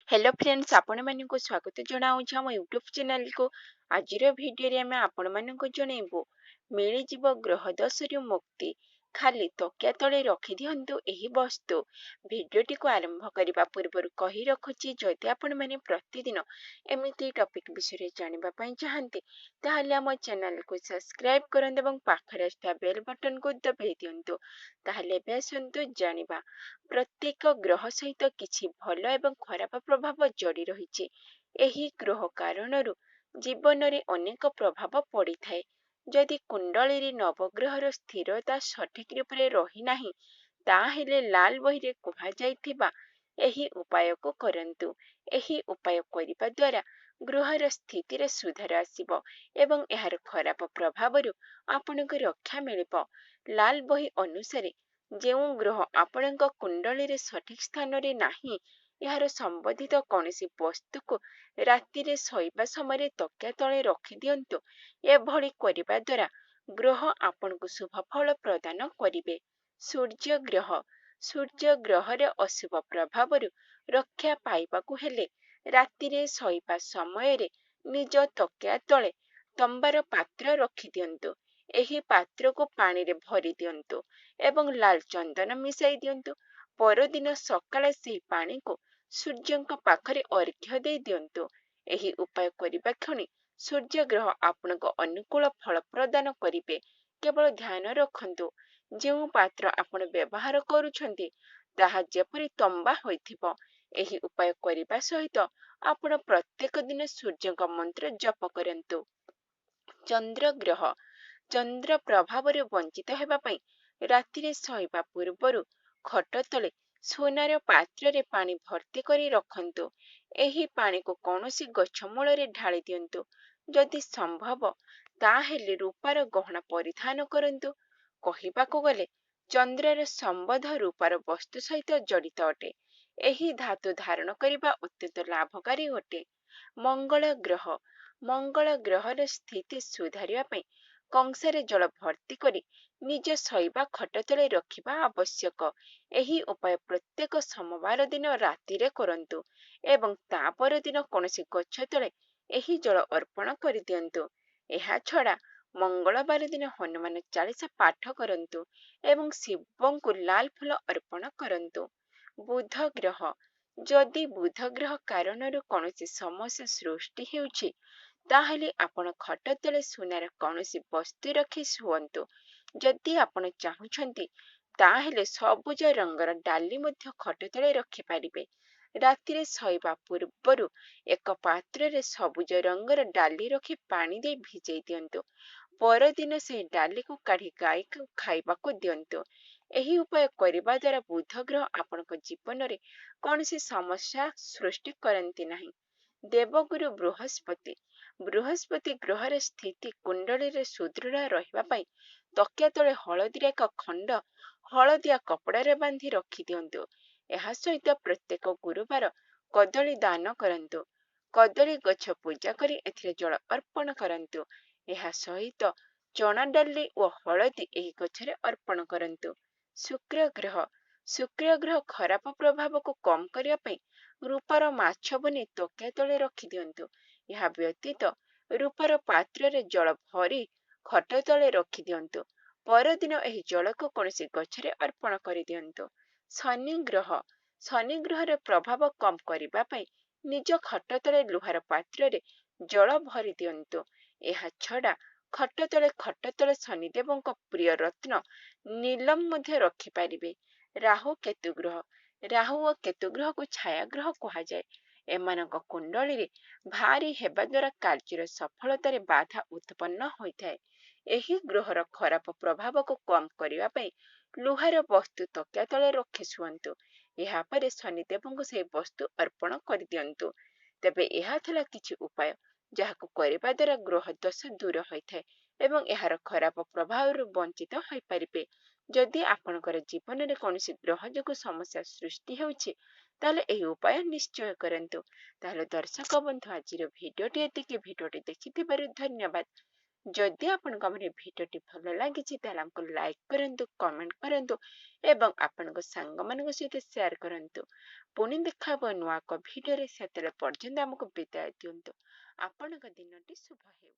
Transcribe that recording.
Hello friends, ଆପଣମାନଙ୍କୁ ସ୍ୱାଗତ ଜଣାଉଛି ଆମ ୟୁଟ୍ୟୁବ୍ ଚ୍ୟାନେଲକୁ। ଆଜିର ଭିଡ଼ିଓରେ ଆମେ ଆପଣମାନଙ୍କୁ ଜଣାଇବୁ, ମିଳିଯିବ ଗ୍ରହ ଦୋଷରୁ ମୁକ୍ତି, ଖାଲି ତକିଆ ତଳେ ରଖିଦିଅନ୍ତୁ ଏହି ବସ୍ତୁ। ଭିଡ଼ିଓଟିକୁ ଆରମ୍ଭ କରିବା ପୂର୍ବରୁ କହି ରଖୁଛି, ଯଦି ଆପଣମାନେ ପ୍ରତିଦିନ ଏମିତି ଟପିକ୍ ବିଷୟରେ ଜାଣିବା ପାଇଁ ଚାହାନ୍ତି, ତାହେଲେ ଆମ ଚ୍ୟାନେଲକୁ ସବସ୍କ୍ରାଇବ୍ କରନ୍ତୁ ଏବଂ ପାଖରେ ଆସୁଥିବା ବେଲ୍ ବଟନକୁ ଦବାଇ ଦିଅନ୍ତୁ। ତାହେଲେ ଏବେ ଆସନ୍ତୁ ଜାଣିବା। ପ୍ରତ୍ୟେକ ଗ୍ରହ ସହିତ କିଛି ଭଲ ଏବଂ ଖରାପ ପ୍ରଭାବ ଜଡ଼ି ରହିଛି। ଏହି ଗ୍ରହ କାରଣରୁ ଜୀବନରେ ଅନେକ ପ୍ରଭାବ ପଡ଼ିଥାଏ। ଯଦି କୁଣ୍ଡଳୀରେ ନବଗ୍ରହର ସ୍ଥିରତା ସଠିକ୍ ରୂପରେ ରହିନାହିଁ, ତାହେଲେ ଲାଲ ବହିରେ କୁହାଯାଇଥିବା ଏହି ଉପାୟକୁ କରନ୍ତୁ। ଏହି ଉପାୟ କରିବା ଦ୍ୱାରା ଗୃହର ସ୍ଥିତିରେ ସୁଧାର ଆସିବ ଏବଂ ଏହାର ଖରାପ ପ୍ରଭାବରୁ ଆପଣଙ୍କୁ ରକ୍ଷା ମିଳିବ। ଲାଲ ବହି ଅନୁସାରେ ଯେଉଁ ଗ୍ରହ ଆପଣଙ୍କ କୁଣ୍ଡଳୀରେ ସଠିକ୍ ସ୍ଥାନରେ ନାହିଁ, ଏହାର ସମ୍ବନ୍ଧିତ କୌଣସି ବସ୍ତୁକୁ ରାତିରେ ଶୋଇବା ସମୟରେ ତକିଆ ତଳେ ରଖିଦିଅନ୍ତୁ। ଏଭଳି କରିବା ଦ୍ୱାରା ଗ୍ରହ ଆପଣଙ୍କୁ ଶୁଭ ଫଳ ପ୍ରଦାନ କରିବେ। ସୂର୍ଯ୍ୟ ଗ୍ରହ। ସୂର୍ଯ୍ୟ ଗ୍ରହର ଅଶୁଭ ପ୍ରଭାବରୁ ରକ୍ଷା ପାଇବାକୁ ହେଲେ ରାତିରେ ଶୋଇବା ସମୟରେ ନିଜ ତକିଆ ତଳେ ତମ୍ବାର ପାତ୍ର ରଖିଦିଅନ୍ତୁ। ଏହି ପାତ୍ରକୁ ପାଣିରେ ଭରି ଦିଅନ୍ତୁ ଏବଂ ଲାଲ ଚନ୍ଦନ ମିଶାଇ ଦିଅନ୍ତୁ। ପରଦିନ ସକାଳେ ସେହି ପାଣିକୁ ସୂର୍ଯ୍ୟଙ୍କ ପାଖରେ ଅର୍ଘ୍ୟ ଦେଇ ଦିଅନ୍ତୁ। ଏହି ଉପାୟ କରିବା କ୍ଷଣି ସୂର୍ଯ୍ୟ ଗ୍ରହ ଆପଣଙ୍କ ଅନୁକୂଳ ଫଳ ପ୍ରଦାନ କରିବେ। କେବଳ ଧ୍ୟାନ ରଖନ୍ତୁ, ଯେଉଁ ପାତ୍ର ଆପଣ ବ୍ୟବହାର କରୁଛନ୍ତି ତାହା ଯେପରି ତମ୍ବା ହୋଇଥିବ। ଏହି ଉପାୟ କରିବା ସହିତ ଆପଣ ପ୍ରତ୍ୟେକ ଦିନ ସୂର୍ଯ୍ୟଙ୍କ ମନ୍ତ୍ର ଜପ କରନ୍ତୁ। ଚନ୍ଦ୍ର ଗ୍ରହ। ଚନ୍ଦ୍ର ପ୍ରଭାବରୁ ବଞ୍ଚିତ ହେବା ପାଇଁ ରାତିରେ ଶୋଇବା ପୂର୍ବରୁ ଖଟ ତଳେ ସୁନାର ପାତ୍ରରେ ପାଣି ଭର୍ତ୍ତି କରି ରଖନ୍ତୁ। ଏହି ପାଣିକୁ କୌଣସି ଗଛ ମୂଳରେ ଢାଳି ଦିଅନ୍ତୁ। ଯଦି ସମ୍ଭବ ତାହେଲେ ରୂପାର ଗହଣା ପରିଧାନ କରନ୍ତୁ। କହିବାକୁ ଗଲେ ଚନ୍ଦ୍ରର ସମ୍ବନ୍ଧ ରୂପାର ବସ୍ତୁ ସହିତ ଜଡ଼ିତ ଅଟେ। ଏହି ଧାତୁ ଧାରଣ କରିବା ଅତ୍ୟନ୍ତ ଲାଭକାରୀ ଅଟେ। ମଙ୍ଗଳ ଗ୍ରହ। ମଙ୍ଗଳ ଗ୍ରହର ସ୍ଥିତି ସୁଧାରିବା ପାଇଁ କଂସାରେ ଜଳ ଭର୍ତ୍ତି କରି ନିଜ ଶୋଇବା ଖଟ ତଳେ ରଖିବା ଆବଶ୍ୟକ। ଏହି ଉପାୟ ପ୍ରତ୍ୟେକ ସୋମବାର ଦିନ ରାତିରେ କରନ୍ତୁ ଏବଂ ତା ପରଦିନ କୌଣସି ଗଛ ତଳେ ଏହି ଜଳ ଅର୍ପଣ କରିଦିଅନ୍ତୁ। ଏହା ଛଡ଼ା ମଙ୍ଗଳବାର ଦିନ ହନୁମାନ ଚାଳିଶା ପାଠ କରନ୍ତୁ ଏବଂ ଶିବଙ୍କୁ ଲାଲ ଫୁଲ ଅର୍ପଣ କରନ୍ତୁ। ବୁଧ ଗ୍ରହ। ଯଦି ବୁଧ ଗ୍ରହ କାରଣରୁ କୌଣସି ସମସ୍ୟା ସୃଷ୍ଟି ହେଉଛି, ତାହେଲେ ଆପଣ ଖଟ ତଳେ ସୁନାର କୌଣସି ବସ୍ତୁ ରଖି ଶୁଅନ୍ତୁ। ଯଦି ଆପଣ ଚାହୁଁଛନ୍ତି, ତାହେଲେ ସବୁଜ ରଙ୍ଗର ଡାଲି ମଧ୍ୟ ଖଟ ତଳେ ରଖିପାରିବେ। ରାତିରେ ଶୋଇବା ପୂର୍ବରୁ ଏକ ପାତ୍ରରେ ସବୁଜ ରଙ୍ଗର ଡାଲି ରଖି ପାଣି ଦେଇ ଭିଜେଇ ଦିଅନ୍ତୁ। ପରଦିନ ସେହି ଡାଲିକୁ କାଢ଼ି ଗାଈକୁ ଖାଇବାକୁ ଦିଅନ୍ତୁ। ଏହି ଉପାୟ କରିବା ଦ୍ୱାରା ବୁଧ ଗ୍ରହ ଆପଣଙ୍କ ଜୀବନରେ କୌଣସି ସମସ୍ୟା ସୃଷ୍ଟି କରନ୍ତି ନାହିଁ। ଦେବଗୁରୁ ବୃହସ୍ପତି। ବୃହସ୍ପତି ଗ୍ରହର ସ୍ଥିତି କୁଣ୍ଡଳୀରେ ସୁଦୃଢ଼ ରହିବା ପାଇଁ ତକିଆ ତଳେ ହଳଦୀର ଏକ ଖଣ୍ଡ ହଳଦିଆ କପଡ଼ାରେ ବାନ୍ଧି ରଖିଦିଅନ୍ତୁ। ଏହା ସହିତ ପ୍ରତ୍ୟେକ ଗୁରୁବାର କଦଳୀ ଦାନ କରନ୍ତୁ। କଦଳୀ ଗଛ ପୂଜା କରି ଏଥିରେ ଜଳ ଅର୍ପଣ କରନ୍ତୁ। ଏହା ସହିତ ଚଣା ଡାଲି ଓ ହଳଦୀ ଏହି ଗଛରେ ଅର୍ପଣ କରନ୍ତୁ। ଶୁକ୍ର ଗ୍ରହ। ଶୁକ୍ର ଗ୍ରହ ଖରାପ ପ୍ରଭାବକୁ କମ୍ କରିବା ପାଇଁ ରୂପାର ମାଛ ବନେଇ ତକିଆ ତଳେ ରଖିଦିଅନ୍ତୁ। ଏହା ବ୍ୟତୀତ ରୂପାର ପାତ୍ରରେ ଜଳ ଭରି ଖଟ ତଳେ ରଖିଦିଅନ୍ତୁ। ପରଦିନ ଏହି ଜଳକୁ କୌଣସି ଗଛରେ ଅର୍ପଣ କରିଦିଅନ୍ତୁ। ଶନି ଗ୍ରହ। ଶନି ଗ୍ରହର ପ୍ରଭାବ କମ୍ କରିବା ପାଇଁ ନିଜ ଖଟ ତଳେ ଲୁହାର ପାତ୍ରରେ ଜଳ ଭରି ଦିଅନ୍ତୁ। ଏହା ଛଡ଼ା ଖଟ ତଳେ ଶନିଦେବଙ୍କ ପ୍ରିୟ ରତ୍ନ ନୀଲମ ମଧ୍ୟ ରଖିପାରିବେ। ରାହୁ କେତୁ ଗ୍ରହ। ରାହୁ ଓ କେତୁ ଗ୍ରହକୁ ଛାୟା ଗ୍ରହ କୁହାଯାଏ। ଏମାନଙ୍କ କୁଣ୍ଡଳୀରେ ଭାରି ହେବା ଦ୍ୱାରା କାର୍ଯ୍ୟର ସଫଳତାରେ ବାଧା ଉତ୍ପନ୍ନ ହୋଇଥାଏ। ଏହି ଗ୍ରହର ଖରାପ ପ୍ରଭାବକୁ କମ୍ କରିବା ପାଇଁ ଲୁହାର ବସ୍ତୁ ତକିଆ ତଳେ ରଖି ଶୁଅନ୍ତୁ। ଏହାପରେ ଶନିଦେବଙ୍କୁ ସେହି ବସ୍ତୁ ଅର୍ପଣ କରିଦିଅନ୍ତୁ। ତେବେ ଏହା ଥିଲା କିଛି ଉପାୟ, ଯାହାକୁ କରିବା ଦ୍ୱାରା ଗ୍ରହ ଦୋଷ ଦୂର ହୋଇଥାଏ ଏବଂ ଏହାର ଖରାପ ପ୍ରଭାବରୁ ବଞ୍ଚିତ ହୋଇପାରିବେ। ଯଦି ଆପଣଙ୍କର ଜୀବନରେ କୌଣସି ଗ୍ରହ ଯୋଗୁଁ ସମସ୍ୟା ସୃଷ୍ଟି ହେଉଛି, ତାହେଲେ ଏହି ଉପାୟ ନିଶ୍ଚୟ କରନ୍ତୁ। ତାହେଲେ ଦର୍ଶକ ବନ୍ଧୁ, ଆଜିର ଭିଡ଼ିଓଟି ଏତିକି। ଭିଡ଼ିଓଟି ଦେଖିଥିବାରୁ ଧନ୍ୟବାଦ। ଯଦି ଆପଣଙ୍କୁ ଆମର ଏ ଭିଡ଼ିଓଟି ଭଲ ଲାଗିଛି, ତାହେଲେ ଆମକୁ ଲାଇକ୍ କରନ୍ତୁ, କମେଣ୍ଟ କରନ୍ତୁ ଏବଂ ଆପଣଙ୍କ ସାଙ୍ଗମାନଙ୍କ ସହିତ ସେୟାର କରନ୍ତୁ। ପୁଣି ଦେଖା ହେବ ନୂଆ ଏକ ଭିଡ଼ିଓରେ, ସେତେବେଳେ ପର୍ଯ୍ୟନ୍ତ ଆମକୁ ବିଦାୟ ଦିଅନ୍ତୁ। ଆପଣଙ୍କ ଦିନଟି ଶୁଭ ହେଉ।